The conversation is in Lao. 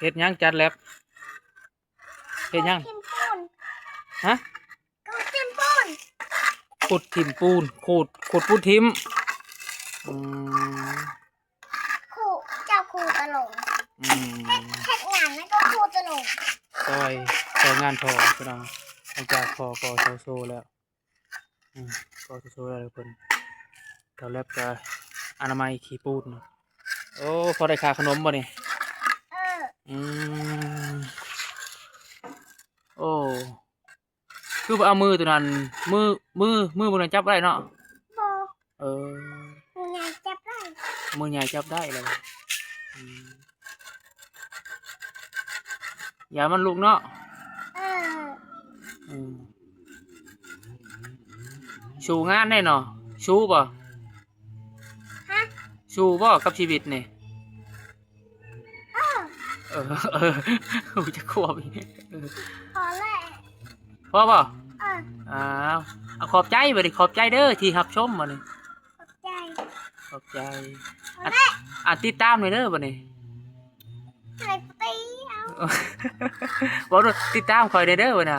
ເຮັດຫຍັງ? ຈັດແລັບ ເຮັດຫຍັ? ຂູດຖິ້ມປູນ. ຮະ? ຂູດຖິ້ມປູນ. ຂູດຖິ້ມປູນ. ຂູດ ຂູດປູນຖິ້ມ. ອືມ ຂູດ ເຈົ້າຂູດຕະຫຼອງ. ອືມ ເຮັດ ເຮັດງານແລ້ວກໍຂູດຕະຫຼອງ. ຊ່ອຍ ຊ່ອຍງານພໍ່ພີ່ນ້ອງ ຫຼັງຈາກພໍ່ກໍເຊົາໂຊແລ້ວ. ອືມ ກໍໂຊໆ ແລ້ວເພິ່ນ ເຂົາແລັບກໍອະນາໄມຂີ້ປູນ. ໂອ້ ພໍໄດ້ຄ່າຂະໜົມບໍ່ນີ້? ເອີ ອືມ ໂອ້ ຄືບໍ່ເອົາມືຕົວນັ້ນ ມື ມື ມືບໍ່ໄດ້ຈັບໄດ້ເນາະ? ບໍ່. ເອີ ມືໃຫຍ່ຈັບໄດ້ ມືໃຫຍ່ຈັບໄດ້ແລ້ວ. ອືມ ຢ່າມັນລຸກເນາະ. ເອີ ອືມ ສູ້ງານແດ່ເນາະ. ສູ້ບໍ່? ຮະ? ສູ້ບໍ່ກັບຊີວິດນີ້? ເອີ ເອີ ເອີ ຮູ້ຈັກຄວບອີກ. ເອີ ພໍແລ້ວ. ພໍບໍ່? ເອີ ອ້າວ ອາ ຂອບໃຈບັດນີ້ ຂອບໃຈເດີທີ່ຮັບຊົມບັດນີ້. ຂອບໃຈ ຂອບໃຈ. ອັນ ອັນຕິດຕາມແດ່ເດີບັດນີ້. ໃຫ້ຕີເອົາ ເວົ້າດູ ຕິດຕາມຂ້ອຍແດ່ເດີບັດນີ້.